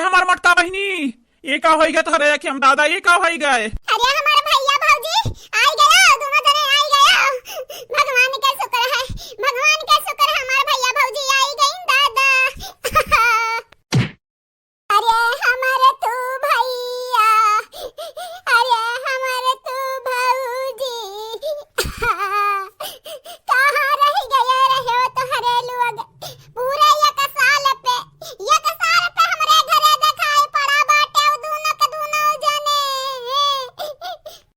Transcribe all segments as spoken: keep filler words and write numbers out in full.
हमार मोटका बहिनी, ये का होई गए तोहरे अखिया में दादा, ये का होई गए? अरे हमार भैया भौजी आई गया, दोनों जने आई गया। भगवान के शुक्र है, भगवान के शुक्र है, हमार भैया भौजी आई गई दादा। अरे हमार तू भैया, अरे हमार तू भौजी, कहाँ रह गए रहे हो तोहरे लोग? पूरा एक साल पे, एक साल पे हमरे घरे देखाई पड़ा बाटे उ दोनों के दोनों जने।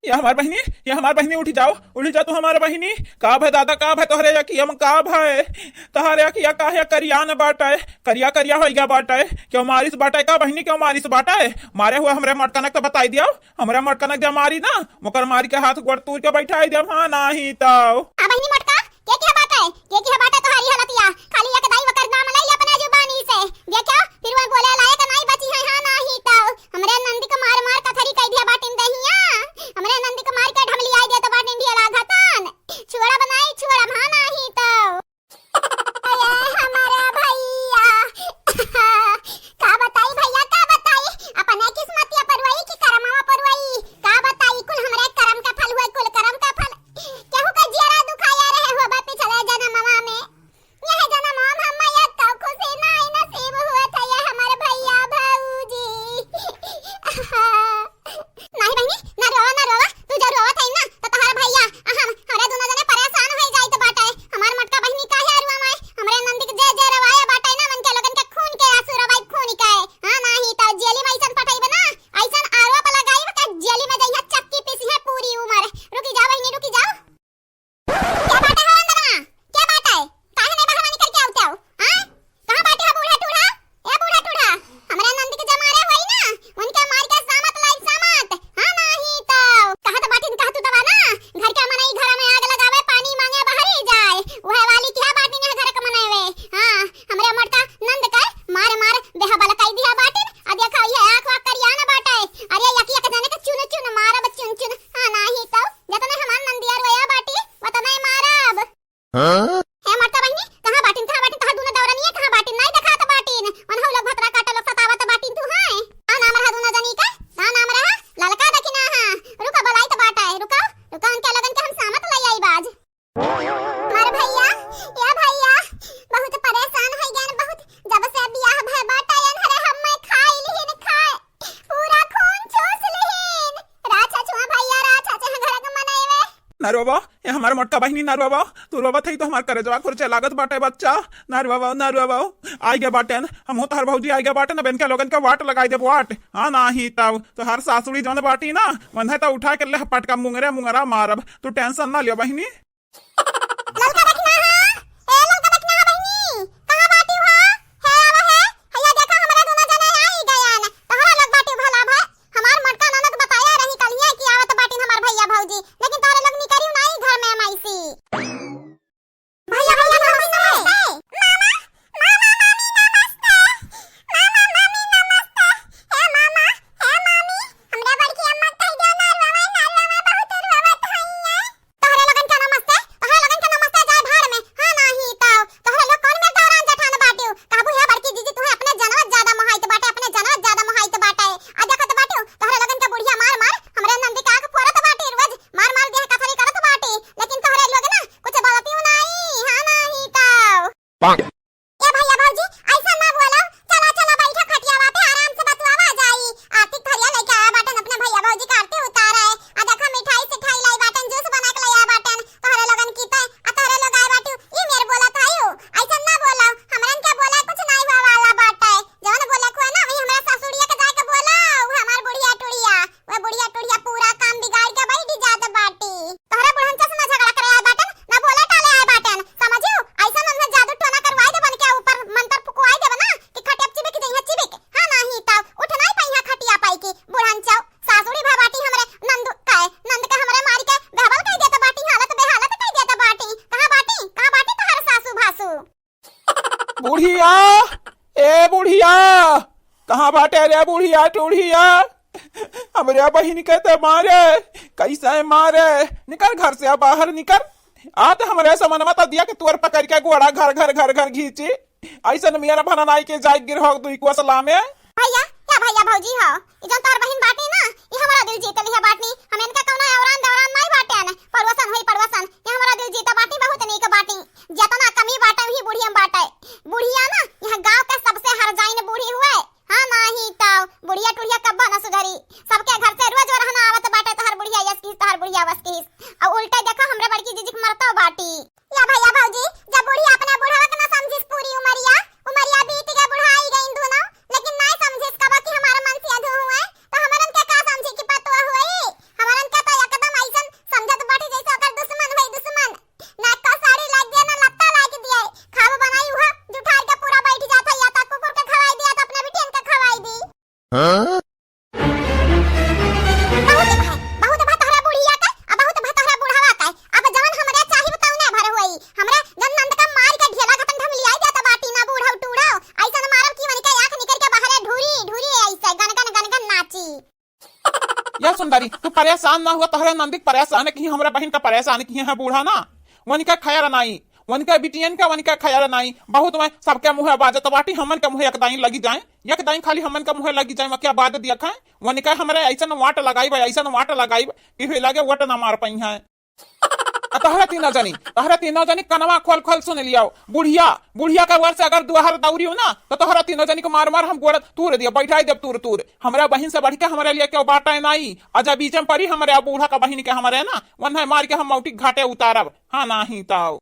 ये हमार बहिनी, ये हमार बहिनी, उठी जाओ, उठी जा तू हमार बहिनी। का भय दादा, का भय तोहरे अखिया में, का भय? तोहरे अखिया काहे करिया न बाटे, करिया करिया होई गया बाटे। क्यों मारिस बाटे का बहिनी, क्यों मारिस बाटे? मारे हुए हमरे मोटकनक तो बताई दियो, हमरे मोटकनक जब मारी ना, ओकर मारी के हाथ गोड़ तूर के बैठाई देब, हाँ नाही तो। आ बहिनी मोटका, के किहा बाटे? के किहा बाटे तोहारी हालतिया? खाली एक दाई वकर नाम लई ले अपने जुबानी से। देखो, फिर वह बोले लायक नाई बची है, हाँ नाही तो। हमरे नंदी के मार मार कथरी कई दिया बाटिन दहिया। हमरे नंदी के मार के ढमलियाई देत बाटिन ढेला घतन। छुअड़ा बनाई, छुअड़ा भा नाही तो। अरे हमारा भैया। का बताई भैया, का बताई? अपने किस्मतिया परवाई कि करमवा परवाई? का बताई, कुल हमरे करम का फल हुए, कुल करम का फल। केहू का जियरा दुखाया रहे होबा पिछले जनमवा में। यह जनमवा में हम एक तो खुशी नाई नसीब हुआ था, ये हमारे भैया भौजी। नाही बहिनी, ना रोवा, ना रोवा, तू जब रोवत हई ना, त तोहार भैया आ हम, हमरा दुनो जने परेशान होई जाइत बाटे। हमार मोटका बहिनी काहे अरुआ माई, हमरे नंदी के जे जे रवाया बाटे ना, उनके लोगन के खून के आंसू रवाई, खून के। हाँ, नाही त जेली में अइसन पठइबे ना, अइसन आरोप लगाइब के जेली में जइहा चक्की पीसी है पूरी उम्र। रुकी जाओ बहिनी, रुकी जाओ। के बाटे हो अंदरा? के बाटे? काहे नहीं बाहर निकल के आवते हो? हाँ? कहाँ बाटे हो बूढ़ा टूढ़ा? ए बूढ़ा टूढ़ा, हमरा नंद के जमारे होई ना, उनके मार के सामत लाई सामत। हाँ नाही तो। कहत बाटिन कहत दवा ना, घर के मनई घर में आग लगावे, पानी मांगे बाहरी जाए। वह वाली किहा बाटिन है घर के मनई वे। हाँ, हमरे मोटका नंद के मार मार देह बलकाई दिया बाटिन। आ देखा ये आँख वाँख करिया ना बाटे। अरे यकी एक जने के चुन चुन मारब चुन चुन। हाँ नाही तो। जतने हमार नंदिया रोया बाटी, वतने मारब। हाँ? हे मोटका बहिनी, कहाँ बाटिन, कहाँ बाटिन, तोहार दुनो दौरनिया कहाँ बाटिन? नाई देखात बाटिन। ओनहु लोग भतरा काटा लोग सतावत बाटिन तू, हैं? का नाम रहा दुनो जनी का? का नाम रहा? ललका दखिना, हाँ। रुका, बोलाई तो बाटा है, रुका, रुका, उनके लगन के हम सामत लई आई बाज। मार भैया, या भैया, बहुत परेशान है गन, बहुत जब से बियाह भय बाटा, एनहरे हम मैं खाई लिहिन, खाए, पूरा खून चूस लिहिन। राछा छुआ भैया, राछा छुआ घर के मनई वे। ना रोवा, ये हमार मोटका बहिनी ना रोवा, तू रोवत हई तो हमार करेजवा खुरचे लागत बाटे बच्चा, ना रोवा, ना रोवा। आइ गे बाटेन, हमहू तोहर भौजी आइ गे बाटेन, अब इनके लोगन के वाट लगाई देब वाट। हाँ नाही तब तोहर सासुड़ी जौन बाटी ना, वन्हे तो उठा के ले पटका मुंगरे मुंगरा मारब, तू tension ना लियो बहिनी। ललका बहिना, हाँ? ए ललका बहिना, हाँ बहिनी, कहाँ बाटी हो? हे आवा हे, हैया देखा हमरा दुनो जने आई गयन, तोहरा लोग बाटी भला भय। हमार मोटका ननद बताया रही कलिया कि आवत बाटिन हमार भैया भौजी, लेकिन तोहरे लोग निकरियो नाई घर में माईसी। भैया, भैया, नमस्ते। मामा, मामा, मामी, नमस्ते। मामा, मामी, नमस्ते। हे मामा, हे मामी, हमरा बड़की अम्मा कह दिया ना रोवे, ना रोवे, बहुत रोवत हई है। तोहरे लोगन के नमस्ते, तोहरे लोगन के नमस्ते जाए भाड़ में। हाँ, नाही तो, तोहरे लोग कौन मेर दौरान जेठान बाटियो? कहबू, "हे बड़की जीजी, तुहे अपने जनवत ज्यादा मोहाइत बाटे, अपने जनवत ज्यादा मोहाइत बाटे।" आ देखत बाटियो, तोहरे लोगन के बुढ़िया मार मार हमरे नंदी के आँख फोड़त बाटी, रोज मार मार देह कथरी करत बाटी, लेकिन तोहरे लोग ना कुछ बोलतियो नाही, हाँ नाही तो। ए भैया भौजी, ऐसा ना बोलो, चला चला बैठा खटियावा पे, आराम से बतुआवा जाई। आरती थरिया लेके आया बाटन, अपने भैया भौजी के आरती उतारा है। आ देखा मिठाई सिठाई लाई बाटन, juice बना के ले आया बाटन, तोहरे लोगन की तो, आ तोहरे लोग आए बाटू, ई मेर बोला था यू, ऐसा ना बोलो, हमरन के बोला कुछ नहीं हुआ वाला बाटे, जवन बोले को है ना, वही हमरा सासुड़िया के जाके बोला, वो हमार बुढ़िया टुड़िया। वह बुढ़िया टुढ़िया पूरा काम बिगाड़ के बैठ जात बाटी। तोहरा बुढ़न से ना झगड़ा करे आए बाटन, ना बोले टाले आए बाटन, समझियो? ऐसा मन में जादू टोना करवाई देबन के ऊपर मंत्र फुकवाई देबन ना कि खटिया चिबिक जइहे चिबिक। हाँ नाही तब उठ नाही पाई है खटिया पाई की बुढ़न चौ। सासुड़ी भा बाटी हमरे नंदू काए, नंद के हमरे मारी के बेहबल कह देत बाटी, हालत बेहालत कह देत बाटी। कहाँ बाटी? कहाँ बाटी तोहर सासू भासू? बुढ़िया, ए बुढ़िया, कहाँ बाटे रे बुढ़िया टुढ़िया? हमरे बहिन के ते मारे, कैसे मारे? निकर घर से बाहर निकर। आ ते हमरे समनवा तो दिया के तोर पकड़ के गोड़ा घर घर घर घर घींची। ऐसन मियाँ भननाई के जाए गिर हो दुई कोसला में। भैया, हाँ? बहुत भा, बहुत भा तोहरा बुढ़िया का, आ बहुत भा तोहरा बुढ़वा का। अब जवन हमरा चाही बताऊ ना भर होई। हमरा जन नंद का मार के ढेला घटन ढमलियाई जात बाटी ना बूढ़ऊ टूढ़ऊ। ऐसन मारब कि वनिका आँख निकल के बाहरे ढूरी, ढूरी ऐसे गन गन गन गन नाची। या सुंदरी, तू परेशान ना हुआ, तोहरे नंदी के परेशान किहे, हमरा बहिन का परेशान किहे है बूढ़ा ना। वनिका खैर नाई, वनिका बिटियन का, वनिका खैर नाई। बहुत मैं सबके मुँहे बाजत बाटी, हमन के मुँहे एक दाईं लगी जाए, एक दाईं खाली हमन के मुँहे लगी जाए, वकिया बाद दिया खाए। वनिका हमरे ऐसन वाट लगाइब, ऐसन वाट लगाइब कि हुई लगे वोट ना मार पइहैं। आ तोहरे तीनों जनी, तोहरे तीनों जनी कनवा खोल खोल सुन लियाओ। बुढ़िया, बुढ़िया के ओर से अगर दुआर दौड़ी हो ना, तो तोहरे तीनों जनी को मार मार हम गोड़ तूर दिया, बैठाई देब तूर तूर। हमरा बहिन से बढ़ के हमरे लिए केहू बाटे नाई। आ जब बीच में पड़ी हमरे आ बूढ़ा का बहिन के हमरे ना, वन्हे मार के हम मौटी घाटे उतारब। हाँ, नाही ताऊ।